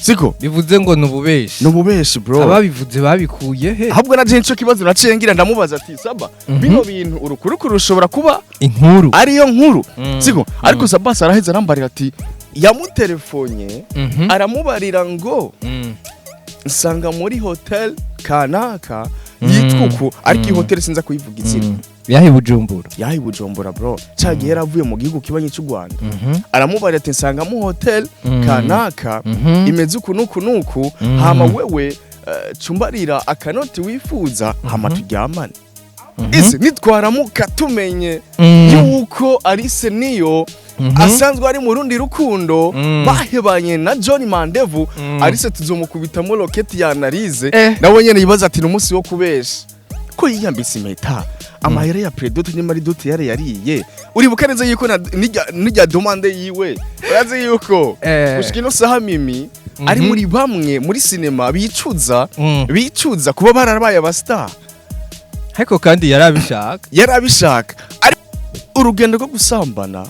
Siko. Bivuze ngo ni ububeshi. Ni ububeshi, bro. Ababivuze babikuye he? Ahubwo na je nico kibazo naciye ngira, ndamubaza ati: "Saba, bino bintu urukurukuru rushobora kuba inkuru ariyo nkuru?" Siko? Ariko Sabasi araheze arambarira ati yamutelefone, aramubarira ngo nsanga muri hotel kanaka yitwa uku, ariko iyi hotel sinza kuyivuga izina. Yahe Bujumbura? Yahi Bujumbura, bro, ca gihe yaravuye mu gihugu kibanyi cy'u Rwanda. Aramubarira ati nsanga mu hotel kanaka imeze uku nuku nuku, hama wewe cumbarira akanoti wifuza, hama turyamane. Ese nitwaramuka tumenye yuko Alice niyo asanzwe ari mu rundi rukundo, bahebanye na John Mandevu, Alice tuzomukubitamo roketi ya analyse. Nawe nyene yibaza ati ni umunsi wo kubesha ko yiyambitse impeta, amahera ya pré-dot nyamara dot yari yariye. Uribuka neza yuko nijya demande yiwe, urazi yuko gushika ino saha Mimi ari muri bamwe muri sinema bicuza, bicuza kuba barabaye aba star. Ariko kandi yarabishaka. Yarabishaka, ariko urugendo rwo gusambana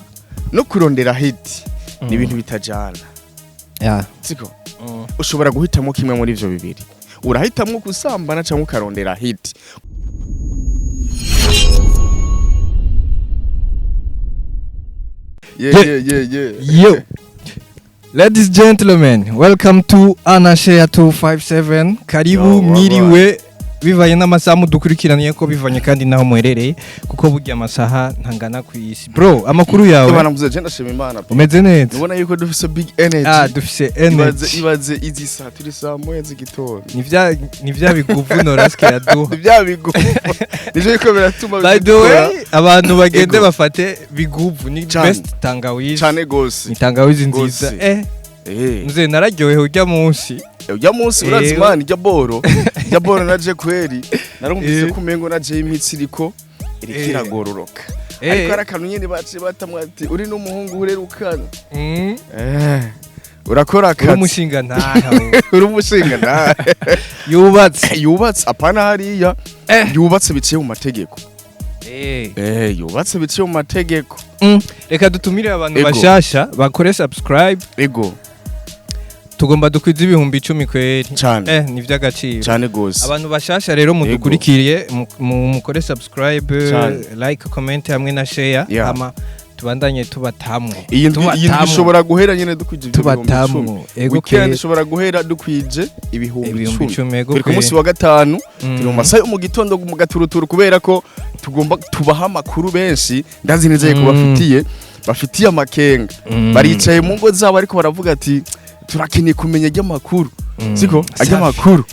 no kurondera hit ni ibintu bitajana. Siko? Ushobora guhitamo kimwe muri ivyo bibiri: urahitamwo gusambana cyangwa ukarondera hit. Yeah. Yeah. Yo. Ladies, gentlemen, welcome to Anashare 257. Karibu. Yo, mwiriwe bivanye n'amasaha mudukurikiraniye ko, bivanye kandi naho muherereye, kuko burya amasaha ntangana ku isi. Bro, amakuru yawe? Imana mvuze, je ndashima Imana. Umeze neza? Ubona yuko dufise big energy. Ah, dufise Ibaze, energy. ibaze izi saa turi saa 1 z'igitondo. Ni vya biguvu Noraske yaduha. Bya biguvu nivyo yuko biratuma By the dukora way, abantu bagende Ego. bafate biguvu, ni Cane. best tangawizi. Cane gose. Ni tangawizi nziza. Gose. Mzee, nararyohewe ujya munsi. Ujya munsi urazi, man, ijya boro naje kweri narumvise ko umengo naje imitsi iriko iragororoka, ariko hari akantu nyene baciye batamwa ati uri n'umuhungu urerukana, urakora Uri akazi. umushinga ntaha. Uri umushinga ntahe. Yubatse. Yubatse, apana hariya. Yubatse biciye mu mategeko. Yubatse biciye mu mategeko. Reka dutumire abantu Ego. bashasha bakore subscribe. Ego. Tugomba dukwize 10,000 kweri. Cane. Ni vy'agaciro. Cane gose. Abantu bashasha rero mudukurikiriye, mukore subscribe, Cane. like, comment hamwe na share, hama tubandanye tubatamwo. Iyi ndwi ishobora guhera nyene dukwije ivyo 10,000. Tubatamwo, ego. Weekend Kweri. ishobora guhera dukwije ibihumbi ibihumbi icumi. icumi, ego. Turi ku Kweri. munsi wa gatanu, turi mu masaha yo mu gitondo mu gaturuturu, kubera ko tugomba tubaha amakuru benshi. Ndazi neza yuko bafitiye amakenga, baricaye mu ngo zabo ariko baravuga ati turakeneye kumenya ry'amakuru. Siko? Safi. Ajyamakuru.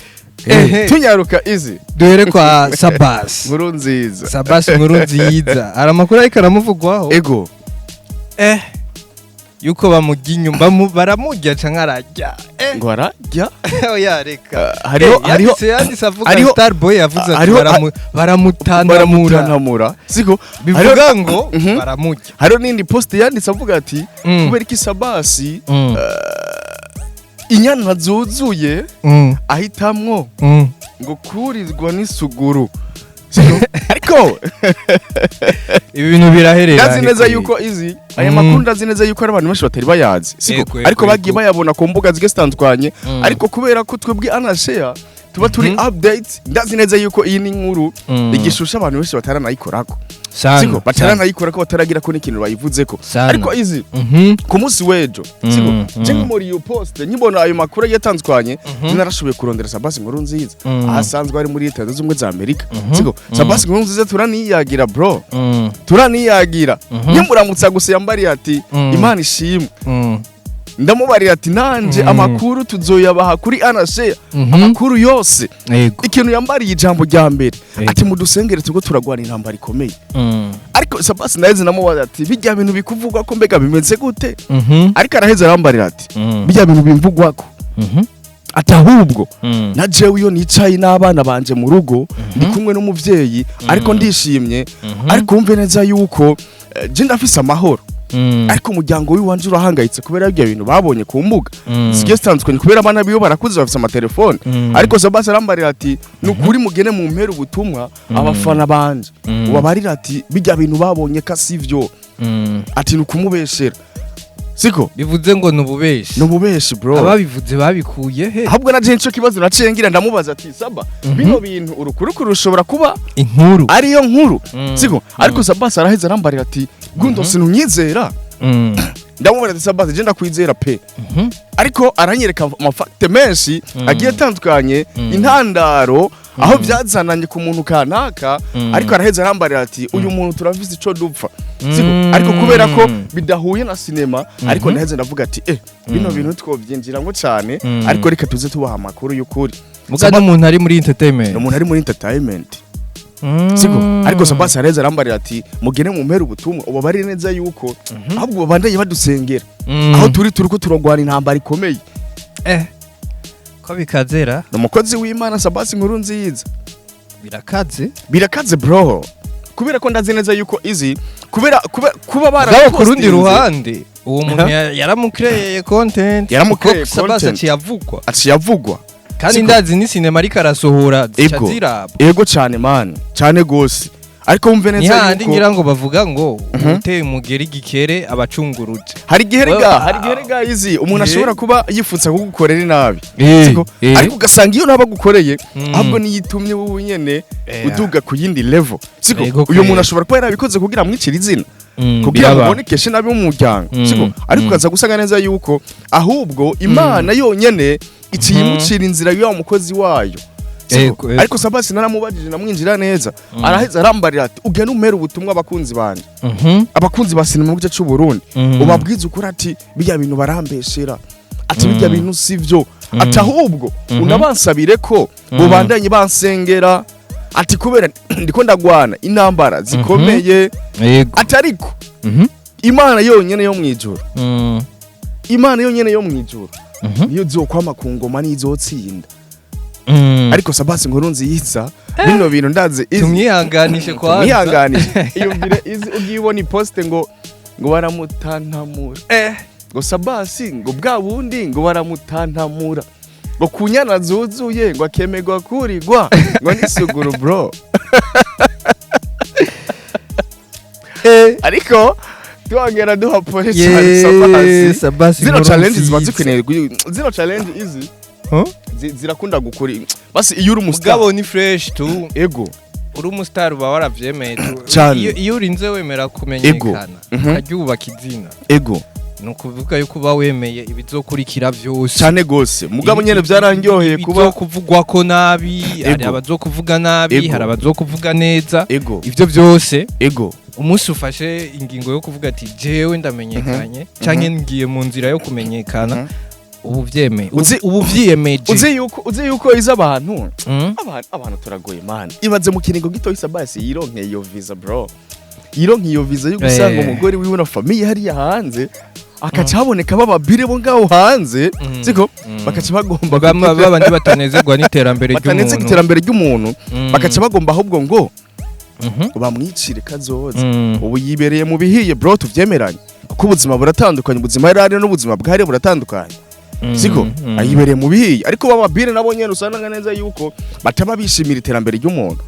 Ehe. Tunyaruka izi. Duhere kwa Sabas. Nkuru nziza. Sabas nkuru nziza, hari amakuru ariko aramuvugwaho. Ego. Yuko bamurya inyuma, baramurya canke ararya. Ngo ararya. Oya, reka. Hariho hariho yanditse avuga Starboy yavuze ati baramutanamura. Baramutanamura, siko? Bivuga ngo baramurya. Hariho n'indi post yanditse avuga ati kubera iki Sabasi inyana zuzuye ahitamwo ngo kurizwa n'isuguru. Siko? Ariko Ibi bintu biraherera. Ndazi neza yuko izi aya makuru, ndazi neza yuko ari abantu benshi batari bayazi, siko? Ego, Ariko bagiye ego. bayabona ku mbuga zigiye zitandukanye, ariko kubera ko twebwe anashare tuba turi update, ndazi neza yuko iyi ni inkuru igishusha abantu benshi bataranayikorako. Sana, siko? Bataranayikorako, bataragira ko n'ikintu bayivuzeko. Sana. Ariko izi ku munsi w'ejo, siko? Je muri iyo post nkibona ayo makuru agiye atandukanye, je narashoboye kurondera Sabasi nkuru nziza ahasanzwe ari muri Leta Zunze Ubumwe za Amerika, siko? Sabasi nkuru nziza turaniyagira, bro. Turaniyagira. Nkimuramutsa gusa yambariye ati Imana ishimwe. Ndamubarira ati nanje amakuru tuzoyabaha kuri anashare, amakuru yose. Ikintu yambariye, ijambo rya mbere, ati mudusengere, turiko turagwana intambara ikomeye. Ariko Sabasi naheze namubaza ati bijya bintu bikuvugwa ko mbega bimeze gute? Ariko araheze arambarira ati bijya bintu bimvugwako, ati ahubwo na jewe iyo nicaye n'abana banje mu rugo, ndi kumwe n'umuvyeyi, ariko ndishimye, ariko wumve neza yuko je ndafise amahoro, ariko umuryango w'iwanje urahangayitse kubera ibyo bintu babonye ku mbuga zigiye zitandukanye, kubera abana biwe barakuze, bafise amatelefone. Ariko Sabasi arambarira ati ni ukuri mugene mu mpera ubutumwa abafana banje, ubabarira ati bijya bintu babonye ka sivyo, ati ni ukumubeshera. Siko? Bivuze ngo ni ububeshi. Ni ububeshi, bro. Ababivuze babikuye he? Ahubwo na je nico kibazo naciye ngira, ndamubaza ati: "Saba, bino bintu urukurukuru rushobora kuba inkuru ariyo nkuru?" Siko? Ariko Sabasi araheze arambarira ati: "Gundo, sinunyizera." Ndamubwira ati: "Sabasi, je ndakwizera pe." Ariko aranyereka ama facts menshi agiye atandukanye, intandaro aho byazananye ku muntu kanaka. Ariko araheze arambarira ati: "Uyu muntu turafise ico dupfa." Siko? Ariko kubera ko bidahuye na sinema, ariko ndaheze ndavuga ati: "Bino bintu twobyinjiramo cyane." Ariko reka tuze tubaha amakuru y'ukuri. Muga n'umuntu ari muri entertainment. Ni umuntu ari muri entertainment. Siko? Ariko Sabasi araheze arambarira ati: "Mugene mumpere ubutumwa ubabare neza yuko ahubwo babandanye badusengera. Aho turi ko turagwana intambara ikomeye." Ko bikazera. Ni umukozi w'Imana Sabasi Inkuru Nziza. Birakaze. Birakaze, bro, kubera ko ndazi neza yuko izi kubera kuba Mugabo ku rundi barapostinze- ruhande, uwo muntu yaramukreye content. Yaramukreye kuko Sabasi content. aciye avugwa. Aciye avugwa. Kandi Siko. ndazi ni sinema ariko arasohora zica Ego. ziraba. Ego cyane, man, cyane gose. Ariko wumve Ni neza hahandi yuko ngira ngo bavuga ngo uteye umugeri gikere abacunguruje. Hari igihe rega, hari igihe rega izi umuntu ashobora kuba yifutsa kugukorera inabi. Siko? Ariko ugasanga iyo naba agukoreye, ahubwo niyo itumye wowe nyene uduga ku yindi level. Siko? Ego Uyu kweli. muntu ashobora kuba yarabikoze kugira amwicire izina, kugira ngo Biraba. ubonekeshe nabi mu muryango. Siko? Ariko ukaza gusanga neza yuko ahubwo Imana yonyene iciye imucira inzira y'uwo mukozi wayo. Siko? Ego, ego. Ariko Sabasi naramubajije, namwinjira neza, araheza arambarira ati: "Ugende umpere ubutumwa abakunzi banje, abakunzi ba sinema mu gice cy'u Burundi, ubabwize ukuri ati bijya bintu barambeshera, ati bijya bintu sivyo, ati ahubwo unabansabire ko bubandanye bansengera, ati kubera ndiko ndagwana intambara zikomeye, ati ariko Imana yonyene yo mwijuru, Imana yonyene yo mwijuru niyo zokwama ku ngoma, nizotsinda." Ariko Sabasi Inkuru Nziza, bino bintu ndazi Tumwihanganishe kwanza. Tumwihanganishe. Iyumvire izi ugiye ubona i post ngo baramutantamura, ngo Sabasi ngo bwa bundi ngo baramutantamura, ngo kunyana zuzuye, ngo akemerwa kurigwa ngo nisuguru, bro. Ariko tuwongera duha pole cyane Sabasi. Sabasi Zino Inkuru challenge ziba Nziza. zikeneye zino challenge izi Huh? zirakunda gukora basi iyo uri umustar. Mugabo ni fresh tu. Ego. Uri umustar uba waravyemeye tu. Cane. Iyo urinze wemera kumenyekana, ukaryubaka izina, ni ukuvuga yuko uba wemeye ibizokurikira vyose. Cyane gose. Mugabo nyene byarangyoheye kuba ibizokuvugwa ko nabi, hari abazokuvuga nabi, hari abazokuvuga neza. Ivyo byose, umunsi ufashe ingingo yo kuvuga ati: "Jewe ndamenyekanye canke ngiye mu nzira yo kumenyekana," ubu vyemeye, ubu vyiyemeje. Uzi yuko izo abantu, abantu turagoye, man. Ibaze mu kiringo gito Sabasi yironkeye iyo visa, bro, yironkeye iyo visa yo gusanga umugore wiwe na famille hariya hanze, akaca haboneka bababire bo ngaho hanze. Siko? Bakaca bagomba Babandi batanezerwa n'iterambere bataneze ry'umuntu. iterambere ry'umuntu, bakaca bagomba ahubwo ngo bamwicire kazoza. Ubu yibereye mu bihiye, bro, tuvyemeranye, kuko ubuzima buratandukanye, ubuzima yari ari n'ubuzima bwahariye buratandukanye. Siko? Ayibereye mu bihiye, ariko bababire nabo nyene usanga neza yuko bataba bishimira iterambere ry'umuntu.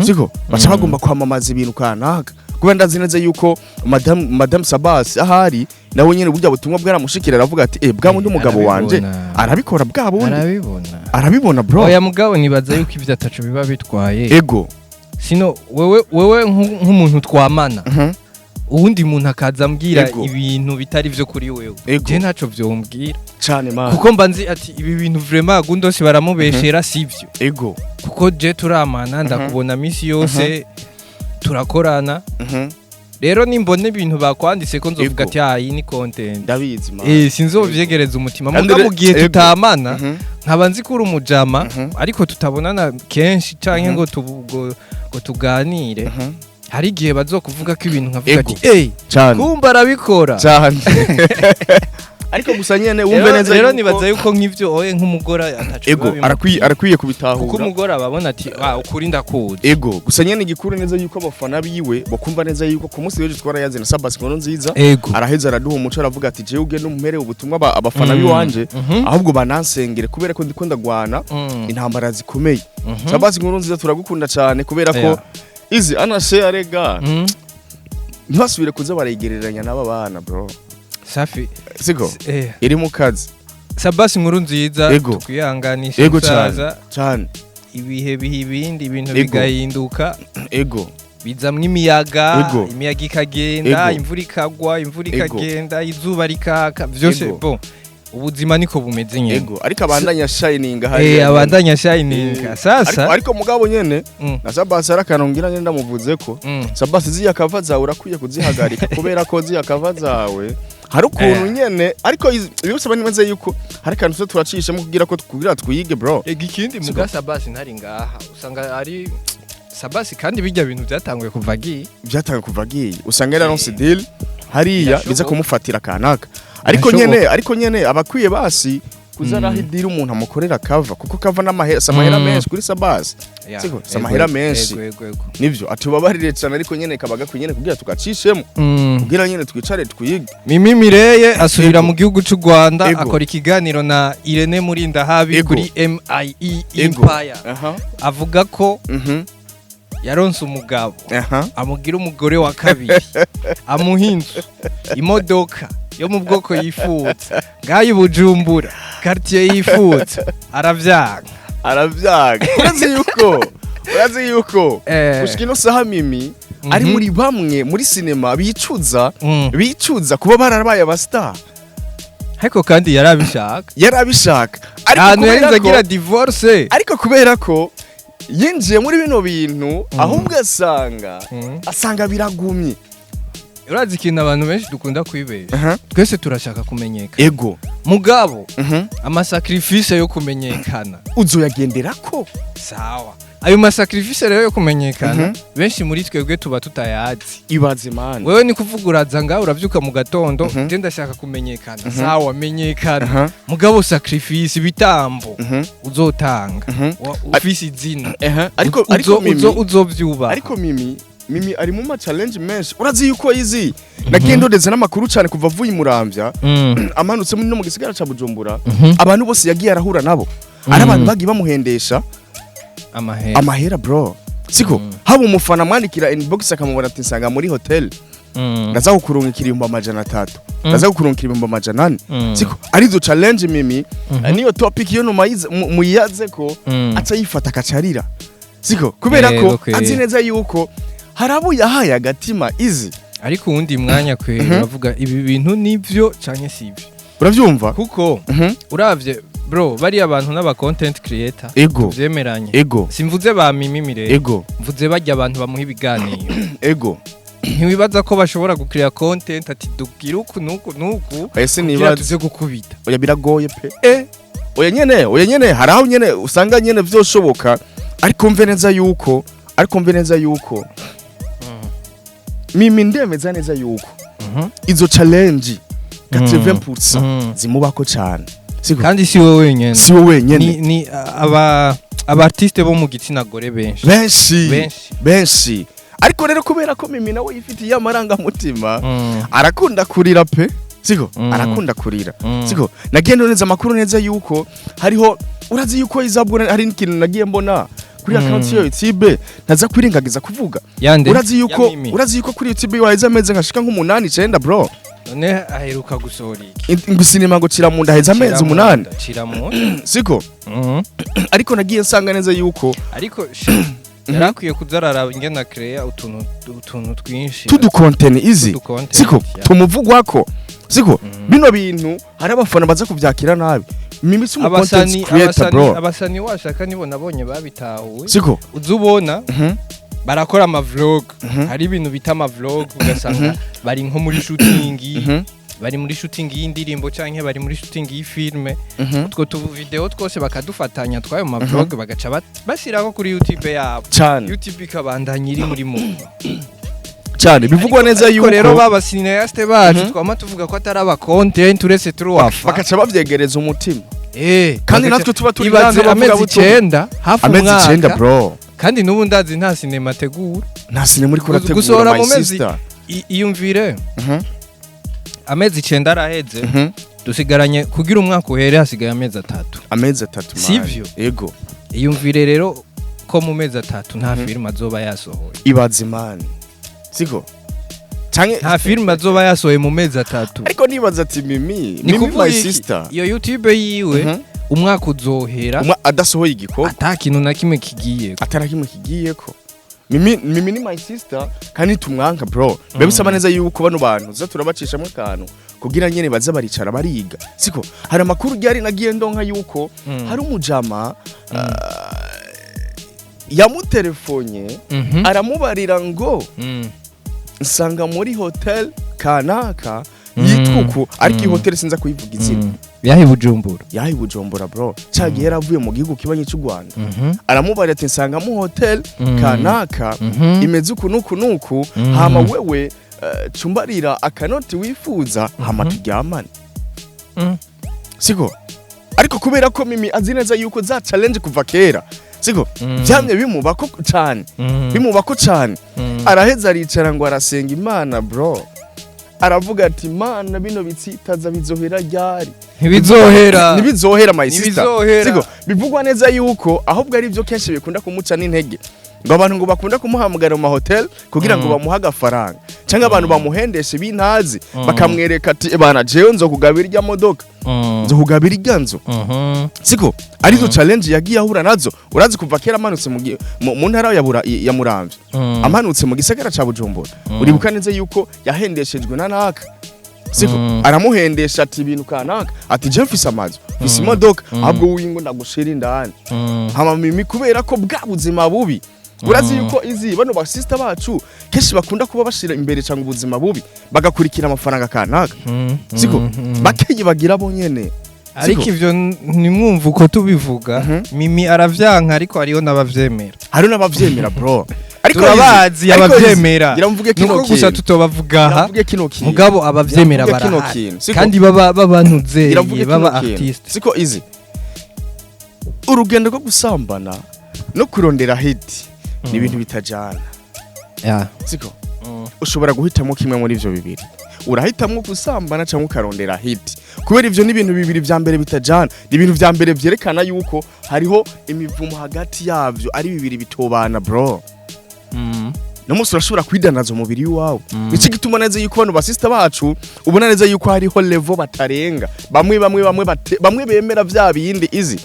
Siko? Baca bagomba kwamamaza ibintu kanaka, kubera ndazi neza yuko madame Sabas ahari nawe nyene burya butumwa bwaramushikira, aravuga ati: "Eh, bwa bundi umugabo wanje Arabibona. arabikora bwa bundi." Arabibona. Arabibona, bro. Oya, mugabo nibaza yuko ivyo ataco biba bitwaye. Sino wewe nk'umuntu twamana, uwundi muntu akaza ambwira ibintu bitari vyo kuri wewe, je ntaco vyombwira. Cane, man. Kuko mba nzi ati ibi bintu vraiment Gundosi baramubeshera, sivyo. Kuko je turamana, ndakubona misi yose, turakorana. Rero nimbona ibintu bakwanditse ko nzovuga ati: "Ah, iyi ni content." Ndabizi, man. Sinzovyegereza umutima. Kandi Muga mu gihe tutamana, nkaba nzi ko uri umujama, ariko tutabonana kenshi canke ngo tuganire, hari igihe bazokuvuga ko ibintu nkavuga ati: "Eh, kumba arabikora." Cane, ariko gusa nyene wumve neza Rero yuko nibaza yuko nk'ivyo oye nk'umugore ataco biba arakwiye bimubwiye. Arakwiye Kuko kubitahura. umugore ababona ati: "Wa ukuri ndakuzi." Ego, gusa nyene igikuru neza yuko abafana biwe bakumva neza yuko ku munsi w'ejo twarayazina Sabas Inkuru Nziza. Araheza araduha umuco, aravuga ati: "Jewe ugende umuhere ubutumwa abafana biwanje, ahubwo banansengere kubera ko ndiko ndagwana intambara zikomeye." Sabas Inkuru Nziza, turagukunda cyane kubera ko izi anashe arega ntibasubire kuza barayigereranya n'aba bana, bro. Safi. Siko Eh, iri mu kazi. Sabasi, inkuru nziza. Ego. Tukwihanganisha, Ego cyane. musaza. Cyane. Ibihe biha ibindi, ibintu Ego. bigahinduka, Ego. bizamwo imiyaga, Ego. imiyaga ikagenda, Ego. imvura ikagwa, imvura Ego. ikagenda, izuba rikaka, byose. Ego. Bon, ubuzima niko bumeze nyene. Ego, ariko abandanya shining Eh, hariya. abandanya shining sasa. Ariko mugabo nyene na Sabasi arakanongira nyene, ndamuvuze ko Sabasi, ziya cover zawe urakwiye kuzihagarika, kubera ko ziya cover zawe hari ukuntu nyene, ariko ibisaba nimeze yuko hari akantu tuza turacishamo kugira ko kugira twige, bro. Ega, ikindi Siko. muga Sabasi ntari ngaha, usanga ari Sabasi, kandi bijya bintu byatanguye kuva agiye. Byatangiye kuva agiye, usanga yari aronse deal hariya Birashoboka. biza kumufatira kanaka, ariko Birashoboka. nyene, ariko nyene abakwiye basi kuzaraho i deal umuntu amukorera cover, kuko cover n'amahera si amahera menshi kuri Sabasi. Ya, Siko, si ego, amahera ego, menshi. Ego, ego, ego. Nivyo, atubabarire cyane, ariko nyene kaba gakwiye nyene kugira tugacishemo, kugira nyene twicare twige. Mimi Mireye asubira Ego. mu gihugu cy'u Rwanda, Ego. akora ikiganiro na Irene Murindahabi Ego. kuri MIE Ego. Empire, Aha. avuga ko yaronse umugabo, amugira umugore wa kabiri, amuha inzu, imodoka yo mu bwoko yifuza ngaho i Bujumbura, quartier yifuza, aravyanga. Aravyaga. Urazi yuko gushika ino saha Mimi ari muri bamwe muri sinema bicuza, bicuza kuba barabaye aba star. Ariko kandi yarabishaka. Yarabishaka, ariko ahantu kubera yarinze ko agira divorce. Ariko kubera ko yinjiye muri bino bintu, ahubwo asanga asanga biragumye. Urazi ikintu abantu benshi dukunda kwibesha? Twese turashaka kumenyekana. Ego. Mugabo ama sacrifice yo kumenyekana Uzoyagenderako. Sawa, ayo ma sacrifice rero yo kumenyekana, benshi muri twebwe tuba tutayazi. Ibaze, man. Wewe ni kuvuga, uraza ngaho, uravyuka mu gatondo, je ndashaka kumenyekana. Sawa, menyekana. Mugabo sacrifice, ibitambo uzotanga, ufise izina, Ariko ariko Mimi uzovyubaha. Ariko Mimi ari mu ma challenge menshi. Urazi yuko izi nagiye ndodeza n'amakuru cyane kuva avuye i Muramvya, amanutse muri no mu gisigara ca Bujumbura, abantu bose yagiye arahura nabo ari abantu bagiye bamuhendesha amahera. Amahera, bro. Siko haba umufana amwandikira inbox, akamubona ati nsanga muri hotel, ndaza kukurungikira 300,000, ndaza kukurungikira 400,000. Siko arizo challenge Mimi, niyo topic yo numayize muyaze ko aca yifata akacarira, siko kubera ko Yego, kweri. azi neza yuko hari abo yahaye agatima izi. Ariko uwundi mwanya kwe uravuga ibi bintu nivyo canke sivyo? Uravyumva? Kuko uravye, bro, bariya abantu n'aba content creator, Ego. vyemeranye. Ego. Simvuze ba Mimi Mireye, Ego. mvuze barya abantu bamuha ibiganiro. Ego. Ntiwibaza ko bashobora gukira content ati dubwire uku nuku nuku Ese kugira nibaza tuze gukubita? Oya, biragoye pe. Oya nyene hari aho nyene usanga nyene vyoshoboka, ariko mve neza yuko Mimi, ndemeza neza yuko izo challenge 80% zimubako cyane, siko? Kandi si wowe wenyene. Si wowe wenyene. Ni aba artiste bo mu gitsina gore benshi. Benshi. Benshi. Benshi. Ariko rero kubera ko Mimi nawe yifitiye amarangamutima, arakunda kurira pe, siko? Arakunda kurira. Siko nagiye ndoneza amakuru neza yuko hariho, urazi yuko izabwo hari n'ikintu nagiye mbona kuri account ya YouTube ntaza kwirengagiza kuvuga. Yande? Urazi yuko Ya Mimi. urazi yuko kuri YouTube waheze amezi nkashika nk'umunani, icenda, bro. None aheruka gusohora iki? Ngo sinema ngo cira mu nda, haheze amezi 8. Cira mu nda. Siko? Ariko nagiye nsanga neza yuko Ariko sha, yarakwiye kuza araraba ingene akereya utuntu twinshi. Tudu content izi. Tudu content, Siko? ya. Tumuvugwako, siko? Bino bintu hari abafana baza kuvyakira nabi. Mimi si umu content Abasani creator, abasani bro. Abasani washaka nibo nabonye babitahuye. Siko? Uza ubona barakora ama vlog, hari ibintu bita ama vlog, ugasanga bari nko muri shooting, bari muri shooting y'indirimbo canke bari muri shooting y'ifilme, utwo tu video twose bakadufatanya twayo ma vlog, bagaca bashyiraho kuri YouTube yabo. Cyane. YouTube ikabandanya iri muri mu Cyane, bivugwa neza Ariko yuko rero baba cinéaste bacu twama tuvuga ko atari aba content, uretse turuwafa. Bakaca bavyegereza umutima. Kandi natwe tuba turi ibaze ngaha amezi abavugabutumwa. 9, hafi Amezi umwaka. 9, bro. Kandi n'ubu ndazi nta sinema ategura. Nta sinema uriko urategura, Gusohora my mu mezi sister. Iyumvire, amezi 9 araheze, dusigaranye kugira umwaka uhere hasigaye amezi 3. Amezi 3, man. Sivyo? Ego. Iyumvire rero ko mu mezi 3 nta filime azoba yasohoye. Ibaze, man, siko? Canke Nta filime azoba yasohoye mu mezi 3. Ariko nibaza ati Mimi, Ni Mimi kuvuga my iki? sister, Iyo YouTube yiwe, umwaka uzohera adasohoye igikorwa, ata kintu na kimwe kigiye. Atara kimwe kigiyeko. Mimi, Mimi ni my sister kandi tumwanka, bro. Mbe bisaba neza yuko bano bantu za turabacishamo akantu kugira nyene baza baricara bariga, siko? Hari amakuru ryari nagiye ndonka yuko hari umujama yamutelefone, aramubarira ngo nsanga muri hotel kanaka yitwa uku, ariko iyi hotel sinza kuyivuga izina. Yahe Bujumbura? Yahe Bujumbura, bro. Cagiye yaravuye mu gihugu kibanyi cy'u Rwanda. Aramubarira ati nsanga mu hotel kanaka imeze uku nuku nuku, hama wewe cumbarira akanoti wifuza, hama turyamane. Siko? Ariko kubera ko Mimi azi neza yuko za challenge kuva kera, siko, vyamye bimubako cane, bimubako cane, araheza aricara ngo arasenga Imana, bro. Aravuga ati: "Imana, bino bitsitaza bizohera ryari?" Ntibizohera. Ntibizohera, my sister. Ntibizohera. Siko bivugwa neza yuko ahubwo ari byo kenshi bikunda kumuca n'intege, ngo abantu ngo bakunda kumuhamagara mu mahotel kugira ngo bamuhe agafaranga, cyangwa abantu bamuhendeshe bintazi, bakamwereka ati: "Bana, jewe nzokugabira irya modoka, nzokugabira irya nzu." Siko arizo challenge yagiye ahura nazo. Urazi kuva kera amanutse mu ntara ya Muramvya, amanutse mu gisagara ca Bujumbura, uribuka neza yuko yahendeshejwe na naka, siko? Aramuhendesha ati ibintu kanaka, ati je mfise amazu, mfise imodoka, ahubwo wingo ndagushira indani. Hama Mimi kubera ko bwa buzima bubi, urazi yuko izi bano ba sister bacu kenshi bakunda kuba bashira imbere cyangwa ubuzima bubi bagakurikira amafaranga kanaka, siko? Bakeyi bagira bo nyene. Ariko Siko? ivyo ntimwumva uko tubivuga. Mimi aravyanka, ariko hariho n'abavyemera. Hari n'abavyemera, bro, ariko Turabazi abavyemera. Ngira mvuge kino Nuko gusa kintu. tutobavuga aha. Ngira mvuge kino kintu. Mugabo abavyemera Ngira mvuge kino barahari. kintu. Siko? Kandi baba babantuze Ngira mvuge kino baba kintu. artiste. Siko izi urugendo rwo gusambana no kurondera hit ni ibintu bitajana, siko? Ushobora guhitamo kimwe muri ivyo bibiri: urahitamwo gusambana cyangwa ukarondera hit, kubera ivyo ni ibintu bibiri vya mbere bitajana, ni ibintu vya mbere vyerekana yuko hariho imivumo hagati yavyo, ari bibiri bitobana, bro. No munsi urashobora kwidandaza umubiri wawe. Nico gituma neza yuko bano basista bacu ubona neza yuko hariho level batarenga. Bamwe bamwe bamwe bamwe bemera vya bindi izi,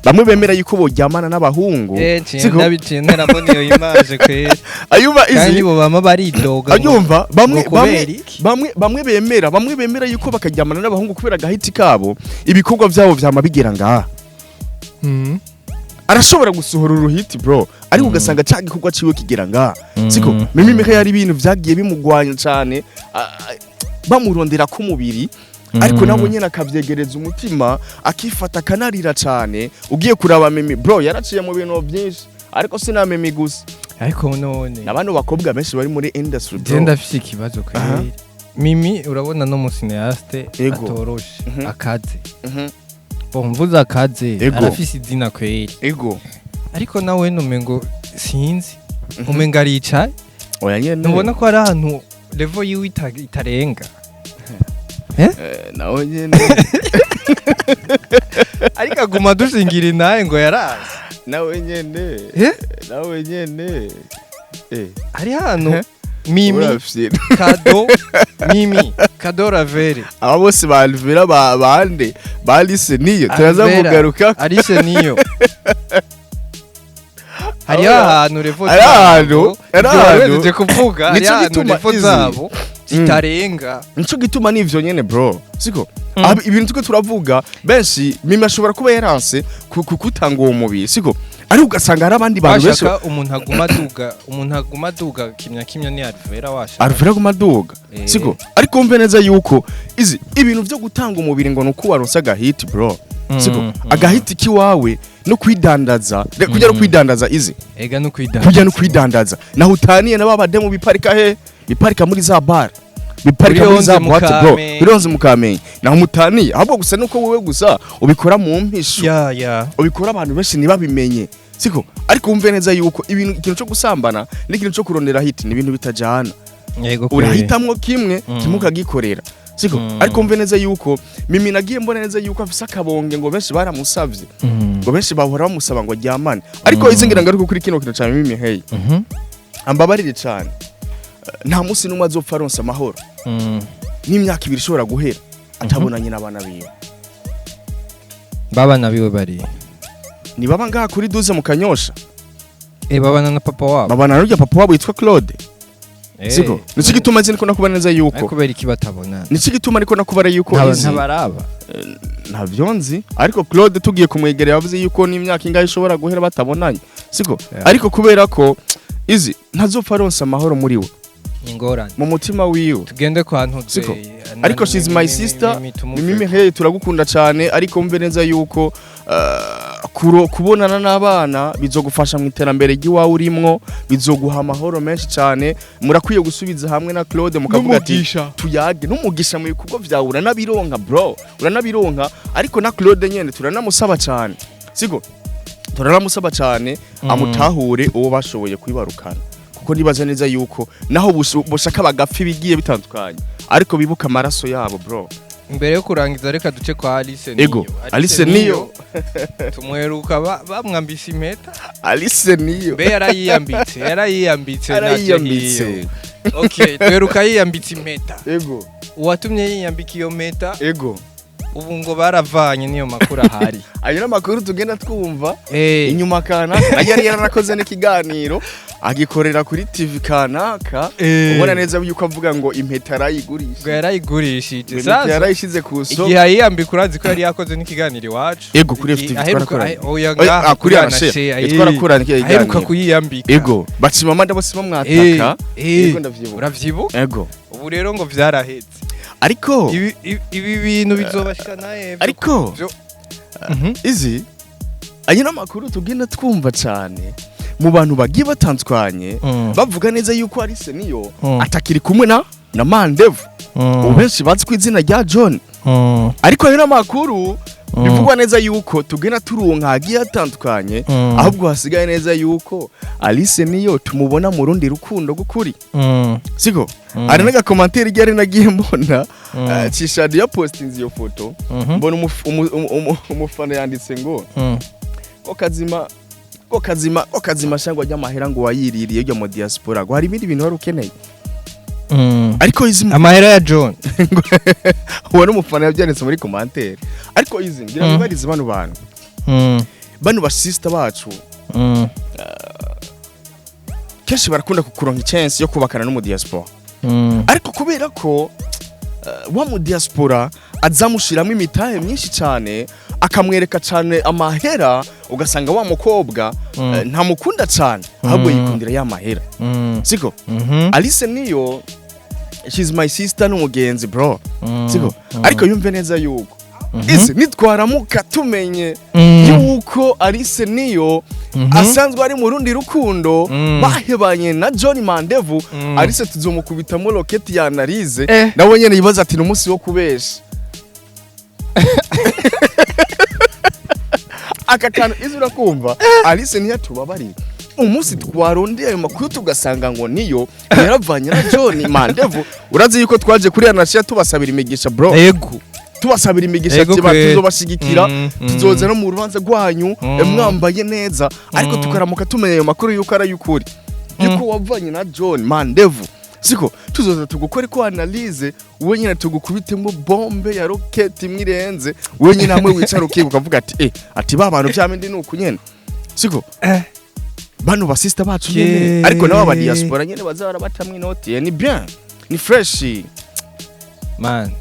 bamwe bemera yuko boryamana n'abahungu, siko? Ndabiciye ntarabona iyo image kweri. Ayumva Kandi izi bo bama baridoga ayumva bamwe ngo kubera bamwe iki? bamwe bemera yuko bakaryamana n'abahungu kubera agahiti kabo, ibikorwa vyabo vyama bigera ngaha. Arashobora gusohora uruhiti, bro, ariko ugasanga ca gikorwa ciwe kigera ngaha, siko? Mimi Mika yari ibintu vyagiye bimugwanya cane, bamurondera ku mubiri, ariko nawe nyene akavyegereza umutima, akifata, akanarira cane. Ugiye kuraba Mimi, bro, yaraciye mu bintu byinshi, ariko sina Mimi gusa, Ariko none n'abandi bakobwa benshi bari muri industry, je bro. ndafise ikibazo kweri. Mimi urabona no mu cinéaste atoroshe, akaze. Bon, mvuze akaze, arafise izina kweri. Ariko nawe numengo sinzi, umengo aricaye. Oya nyene. Ntubona ko hari ahantu level yiwe itarenga? Nawe nyene. Ariko aguma dushingira inaye ngo yarazi. Nawe nyene. Eh? Nawe nyene. Hari ahantu Mimi Urafyina. Kado, Mimi Kado Ravere. Aba bose ba Alvera, ba bande ba Alice niyo turaza Alvera, kugaruka. Alice niyo hariho ahantu level Hari ahantu, hari zabo, ahantu. ibyo kuvuga, hari Nico ahantu gituma level zabo zitarenga. Nico gituma n'ivyo nyene, bro, siko? Ibintu tuko turavuga benshi, Mimi ashobora kuba yaranse kutanga uwo mubiri, siko? Ariko ugasanga hari abandi bantu benshi. Washaka umuntu aguma aduga kimya kimya ni Alvera, washaka. Alvera aguma aduga, siko? Ariko wumve neza yuko izi ibintu vyo gutanga umubiri ngo nuko waronse agahiti, bro, siko? Agahiti kiwawe no kwidandaza, kujya no kwidandaza izi Ega no kwidandaza. Kujya no kwidandaza naho utaniye na babademu biparika he, biparika muri za bar, biparika muri za Bironze mu boîte, bro. Kamenge. Bironze mu Kamenge naho mutaniye, ahubwo gusa nuko wowe gusa ubikora mu mpisho, ya ya ubikora abantu benshi ntibabimenye, siko? Ariko wumve neza yuko ibintu, ikintu cyo gusambana n'ikintu cyo kurondera hit ni ibintu bitajana. Yego kweri. Urahitamwo kimwe, kimwe ukagikorera, siko? Ariko wumve neza yuko Mimi nagiye mbona neza yuko afise akabonge, ngo benshi baramusavye, ngo benshi bahora bamusaba ngo aryamane, ariko izi ngira ngaruka kuri kino kintu ca Mimi. Hey, ambabarire cyane. Nta munsi n'umwe azopfa aronsa amahoro n'imyaka 2 ishobora guhera atabonanye n'abana biwe. Babana biwe bari Nibaba ngaha kuri 12 mu Kanyosha. Babana na papa wabo. Babana n'urya papa wabo yitwa Claude. Siko nico gituma nzi niko nakuba neza yuko Ariko kubera iki batabonana? Nico gituma niko nakubara yuko izi Ntabaraba. Ntavyo nzi, ariko Claude tugiye kumwegera yavuze yuko n'imyaka ingahe ishobora guhera batabonanye, siko? Yeah. Ariko kubera ko izi ntazopfa aronsa amahoro muri we, Ingorane. mu mutima wiwe. Tugende kwa ntuze. Siko. Ariko she's my sister, Mimi Mireille, turagukunda cyane, ariko mve neza yuko kubonana n'abana bizogufasha mu iterambere ry'iwawe urimwo, bizoguha amahoro menshi cyane. Murakwiye gusubiza hamwe na Claude mukavuga ati tuyage n'umugisha mu bikorwa vyawe, uranabironka bro, uranabironka. Ariko na Claude nyene turanamusaba cyane, siko? Turanamusaba cyane amutahure uwo bashoboye kwibarukana, kuko nibaza neza yuko naho bushaka bagapfa ibigiye bitandukanye, ariko bibuka amaraso yabo bro. Imbere yo kurangiza, reka duce kwa Alice Niyo. Ego, Alice Niyo. Tumweruka bamwambise impeta. Alice Niyo. Mbe yarayiyambitse? Yarayiyambitse ntacyo? Arayiyambitse. Hiyo. Okay, tweruka yiyambitse impeta. Ego. Uwatumye yiyambika iyo mpeta, ego ubu ngo baravanye, niyo makuru ahari. Ayo n'amakuru tugenda twumva inyuma kanaka, nayo yari yaranakoze n'ikiganiro agikorera kuri TV kanaka, ubona neza yuko avuga ngo impeta arayigurisha. Ngo yarayigurishije. Impeta Sasa yarayishize ku isoko. igihe ayiyambika, urazi ko yari yakoze n'ikiganiro iwacu. Ego, kuri FTV Aheruka twarakoranye. oya, Oya, ngaha ah, kuri kuri Anashe. Anashe, Twarakoranye kiriya aheruka kiganiro. kuyiyambika. Ego, bacima amanda bose bamwataka. Ego, ndavyibuka. Uravyibuka? Ego. Ubu rero ngo vyarahetse. Ariko Ibi bintu bizobashikana hepfo. Ariko izi ayo n'amakuru tugenda twumva cyane mu bantu bagiye batandukanye, bavuga neza yuko Alice Niyo atakiri kumwe na Mandevu, ubu benshi bazi ku izina rya John. Ariko ayo n'amakuru bivugwa neza yuko tugenda turonka hagiye hatandukanye, ahubwo hasigaye neza yuko Alice Niyo tumubona mu rundi rukundo rw'ukuri, siko? Hari n'aga commentaire ryari nagiye mbona, Cishadi yapostinze iyo foto, mbona umufana yanditse ngo ko kazima, ko kazima, ko kazima shangwa ry'amahera ngo wayiririye ryo mu diaspora, ngo hari ibindi bintu wari ukeneye. Ariko izi Amahera ya John. Uwo n'umufana yabyanditse muri commentaire. Ariko izi ngira bibarize bano bantu, bano basista bacu, kenshi barakunda kukuronka chance yo kubakana no mu diaspora, ariko kubera ko wa mu diaspora azamushiramo imitahe myinshi cyane, akamwereka cyane amahera, ugasanga wa mukobwa ntamukunda cyane, ahubwo yikundira ya mahera, siko? Alice Niyo, she's my sister, n'umugenzi bro, siko? Ariko yumve neza yuko isi nitwaramuka tumenye yuko Alice Niyo asanzwe ari mu rundi rukundo, bahebanye na John Mandevu, Alice tuzomukubitamo roketi ya analyse. Nawe nyene yibaza ati ni umunsi wo kubesha aka kantu. Izi urakumva, Alice niyo atubabarira umunsi twarondeye ayo makuru tugasanga ngo niyo yaravanye na John Mandevu. Urazi yuko twaje kuri Anasha tubasabira imigisha bro. Tubasabira imigisha ati tuzobashigikira, tuzoza no mu rubanza rwanyu mwambaye neza. Ariko tukaramuka tumenya ayo makuru yuko ari ay'ukuri, yuko wavanye na John Mandevu, siko? Tuzoza tugukore ko analyse, wowe nyine tugukubitemo bombe ya roketi imwe irenze, wowe nyine hamwe wicara ukibuka ukavuga ati ati ba bantu bya bindi ni uku nyene, siko? Bano basista bacu nyene, ariko nabo aba diaspora nyene baza barabatamwe inoti, ni bien, ni fresh. Man.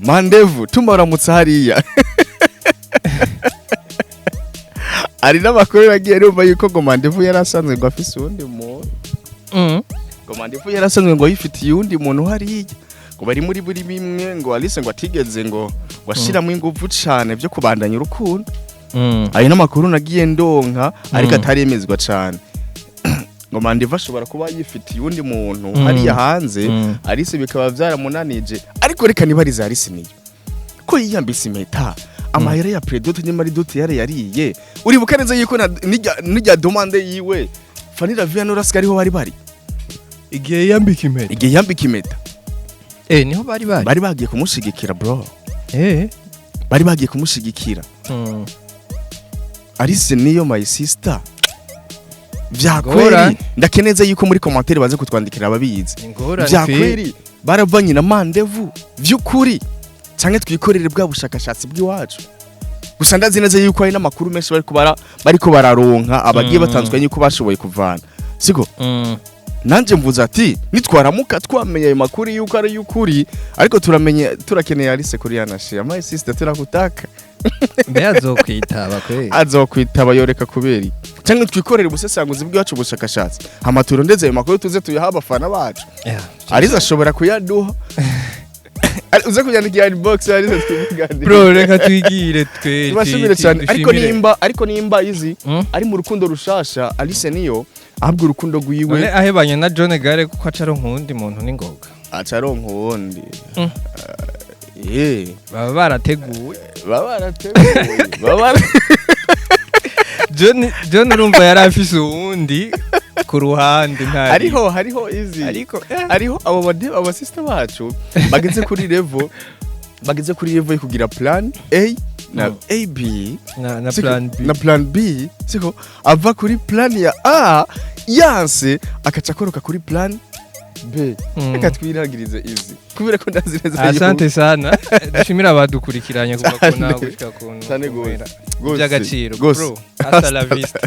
Mandevu tumaramutse hariya. Ari n'amakuru yagiye numva yuko ngo Mandevu yari asanzwe ngo afise uwundi muntu. Ngo Mandevu yari asanzwe ngo yifitiye uwundi muntu hariya, ngo bari muri buri bimwe, ngo Alice ngo atigeze ngo ashiramo ingufu cane byo kubandanya urukundo. Ayo n'amakuru nagiye ndonka, ariko ataremezwa cane, ngo Mandevu ashobora kuba yifitiye uwundi muntu hariya hanze. Alice bikaba byaramunanije. Ariko reka nibarize Alice niyo ko yiyambitse impeta, amahera ya pré-dot nyamara dot yari yariye. Uribuka neza yuko nijya demande yiwe Fanny Lavia Norasika ariho bari bari. Igihe yambika impeta? Igihe yambika impeta. Niho bari bari. Bari bagiye kumushigikira bro. Bari bagiye kumushigikira. Alice niyo, my sister. Vya Ngorane. kweri, ndakeneza yuko muri commentaire baze kutwandikira ababizi. Ingorane. Vya kweri baravanye na Mandevu vy'ukuri, canke twikorere bwa bushakashatsi bw'iwacu? Gusa ndazi neza yuko hari n'amakuru menshi bariko bararonka abagiye batandukanye yuko bashoboye kuvana, siko? Nanje mvuze ati nitwaramuka twamenye ayo makuru yuko ari y'ukuri, ariko turamenye turakeneye Alice kuri yanashe, my sister, turakutaka. Mbe azokwitaba kweli? Azokwitaba, yoreka kubera iki? Canke twikorere ubusesanguzi bw'iwacu, ubushakashatsi, hama turondeze ayo makuru, tuze tuyaha abafana bacu. Alice ashobora kuyaduha. Uze kunyandikira inbox, Alice, twivuganire. Bro, reka twigire twe. Tubashimire cyane, ariko dushimire. nimba izi ari mu rukundo rushasha, Alice niyo ahabwa urukundo rwiwe. None ahebanye na John Gare kuko aca aronka uwundi muntu n'ingoga. Aca aronka uwundi. Eh. Baba barateguwe. Baba barateguye, John urumva yari afise uwundi ku ruhande ntari. Hariho izi ariko hariho abo bade abo sister bacu bageze kuri level yo kugira plan A na A B na siko? Plan B. Na plan B, siko? Ava kuri plan ya A yanse, akaca akoroka kuri plan B. Reka twirangirize izi kubera ko ndazi neza Asante sana, dushimira abadukurikiranye kuva ku Cyane. naho gushika ku Cyane ku gose. mpera. Gose. By'agaciro. Gose. Bro, hasta la vista.